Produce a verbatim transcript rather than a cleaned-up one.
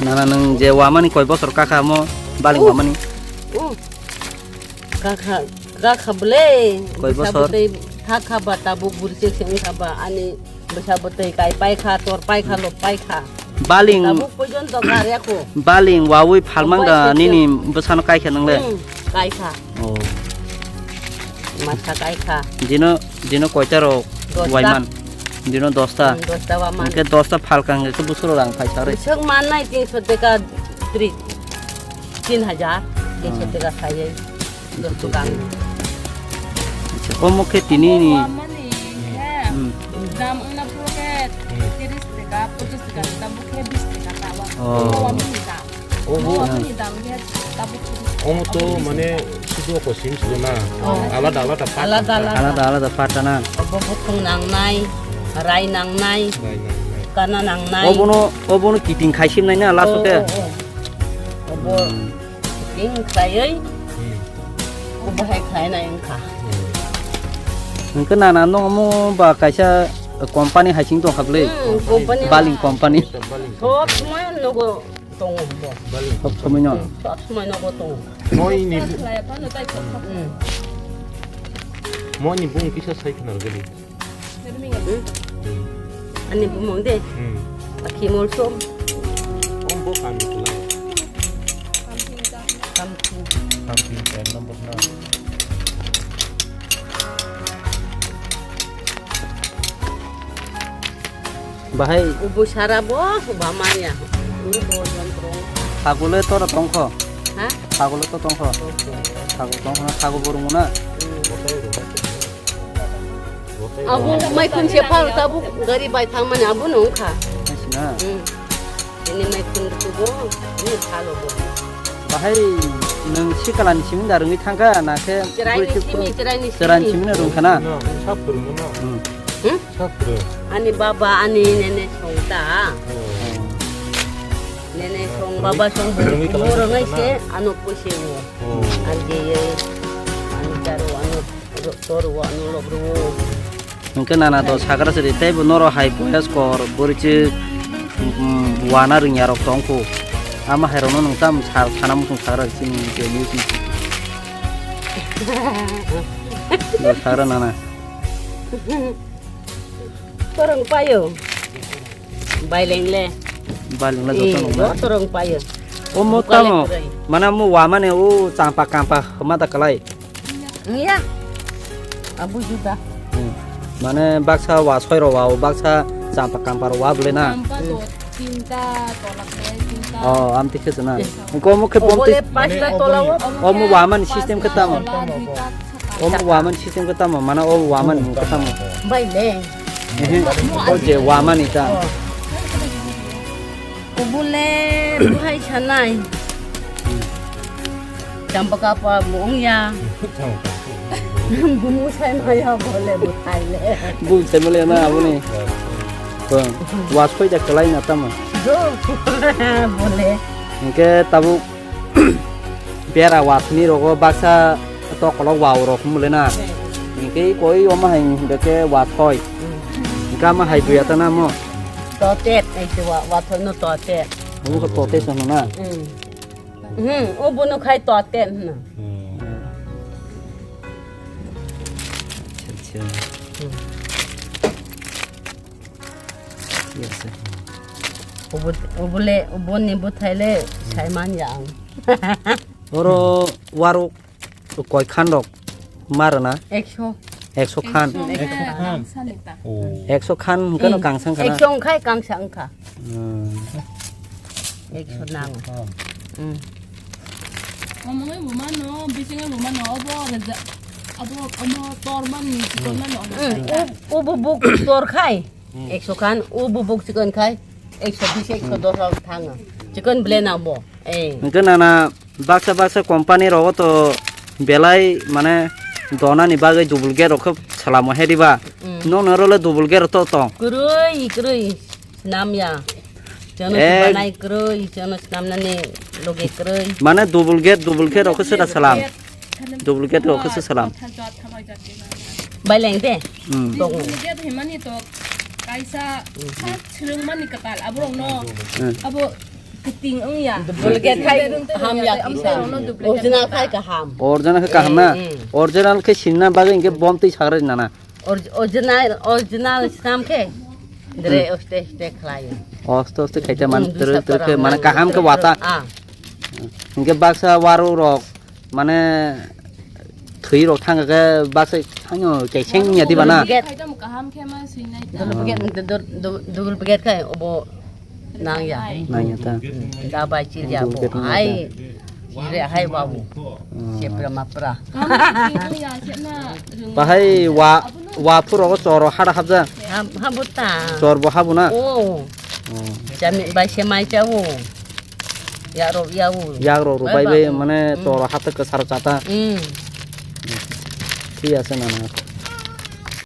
Nana, nwng je wamani koi bosor kakha mo baling Oh. wamani? Oh. Kakha, kakha bwle. Koi Bwsa bosor? bwtwi thakha ba tabuk bwrwi chek se wngkha ba ani bwsa bwtwi kai paikha, tor paikha, lok paikha. Baling, Tabuk pojon to kar yakho. baling wawi phalmang da Obai se nini bwsano kaikha nwngle? Hmm, kaikha. Oh. Masa kaikha. Dino, dino koita rok Dosta. waiman? Dino dosta. Hmm, dosta waman. Hwnkhe dosta phalka hwnkhe busuro rang paisa re. Bisok mannai tinso teka tri, tin hajar, tinso Hmm. teka sayai. Dosto kang. Acha, omo khe tini ni. Wamani khe Hmm. dam wngna phuru khe Hmm. tiris teka, pochis teka, tabuk khe bis teka tawa. Oh. Wamani dam. Obo, Omo ni dam khe tabuk. Omo to mane sudu ko sim sudu na. Oh. Alada alada part Alada tangkha. alada. Alada alada part na. Obo bukhung nangnai, rai nangnai, Rai nangnai. kana nangnai. Obono, obono kiting khai sim nai na last Oh, ke. oh, oh. Obo Hmm. kiting khaioi. Hmm. Obo hai khai nai wngkha. Hmm. Hwnkhe nana no omo ba kaisa company hai sing tong kha bwle. Hmm, company Baling ma. company. Baling. Sob somoi nogo. Tongo bo. Sob somoi no. Hmm, sob somoi nogo tongo. Moi ni, Khlai phano tai kok. Hmm. Moi ni bung kisa sai khna gani. Hmm. Ani bumung de. Hmm. Akhi molsom. Om bo kan khlai. Something. Something ten number na. Bahai. Ubu sara bo, uba manya. Uru bo jontro. Sagule to tongkho. Ha? Sagule to tongkho. Tongkho. Sagu tongkho na, sagu borung na. Hmm. Abo mai khun se phal tabuk gari bai thang mani abo no wngkha. Hai sina. Hmm. Ini mai khun tu bo, ini phal bo. Bahai nwng sikalani simi da rwngwi thangkha, na khe Chwraini bwrwi simi, chwraini simi. Chwraini simi no rwngkha na? No, sab rwngno no. Hmm. Hmm? Sab rwng. Ani baba, ani nene song ta. Oh. Nene song, baba song, Rwngwi kalam borong ai se, ano puse wo. Oh. Arge ye, ano charo, ano ro-, toro, ano lobro. Hwnkhe nana to sagra siri teibo noro hai boyas kor borichi, mm, wana rwngya rok tongkhu. Ama hai rokno nwng tam sa-, sana muchung sagra sini je news ni. Bo sagra nana. Korong payo. Baileng le. Baileng le joto Eh, nung na. Joto rong payo. O mo Bukale tamo. Kurai. Mana mo wa mane o champa kampa hama da kalai. Iya. Abu juda. Hmm. Mane baksa wa soi ro wa, o baksa champa kampa ro wa bole na. Champa to tinta, tolak le tinta. Oh, am tikhe na. Eh. Ko mo khe O bom bole tik. Pasta tola o. O mo wa man system khe tamo. Tola, duita, saka. O mo wa man system khe tamo, mana o wa man khe tamo. Bai le. Ehe. O je wa mani ta. Kubule buhai sanai. Champa kapa buong ya. Bumu sai maya bole buthai le. Bu sai mole na aboni. Ko was koi ja kalai na tamo. Jo. Bole. Hingke tabuk bera wathni rogo baksa tokolok wa rok mole na. Hingke koi oma hai hingke wa thoi. Hingke ama hai buya ta na mo. Totet, ai se wa, wa thoi no totet. Omo ko totet sono na. Hmm. Hmm, o bono khai totet na. Hmm. Acha, acha. Hmm. Yes, sir. Obo, obole, oboni buthai le sai man ya ang. Oro warok koi khan rok mar na? Ekso. Ekso khan. Ekso khan. Oh. Ekso khan hwnkhe no Hmm. Kangsa wngkha na? Ekso wngkhai kangsa wngkha. Hmm. Ekso nang. Hmm. Omo wngwi bo mano, bisingo bo mano, obo rwja-, abo omo tor mani, chikon mani, ono Hmm. sai. O, obo buk tor khai. Hmm. Ekso khan, o bubuk chikon khai, ekso bis, ekso dos rok thanga. Chikon ble na bo. Eh. Hwnkhe nana baksa baksa company rogo to belai mane donani bagwi duplicate rok khe salamo he diba? Mm. Nono role duplicate rok to tong. Kwrwi, kwrwi. Nam ya. Jono Eh. Banai kwrwi, jono nam nani loge kwrwi. Mane duplicate, duplicate rok khe sera salam. Duplicate rok khe se salam. Baileng de. Hmm. Tongo. Duplicate himani to kaisa Hmm. sak swrwngmani kwtal aborokno Hmm. abo Ting wng ya. Duplicate khai ham ya kisa. Original khai kaham. Original khe kaham na? Mm, mm. Original khe sinna bagwi hinkhe bom twi sagra nana. Or-, original, original snam khe. Dre oste oste khlai. Oste oste khaita man Mm, tru dusa tru khe para mane man kaham khe tru wata. Ah. Hinkhe baksa waru rok mane thwi rok thang khe baksa thango kaiseng ya diba na? Duplicate. Khai tamo kaham khe ma swinai ta. Duplicate, du-, du-, du-, duplicate khai obo nang ya. Nang ya ta. Da bai chil ya bo. Duplicate nang ya ta. Hai. Hire hai babu. Hmm. Sepra mapra. Bahai wa, wa phuro go choro hada habja. Ham, habuta. Chor bo habu na? Oh. Oh. Jami bai se mai chawo. Ya ro ya wo. Yak ro ro bai bai mane choro hata ke sar chata. Hmm. Thik ase na na.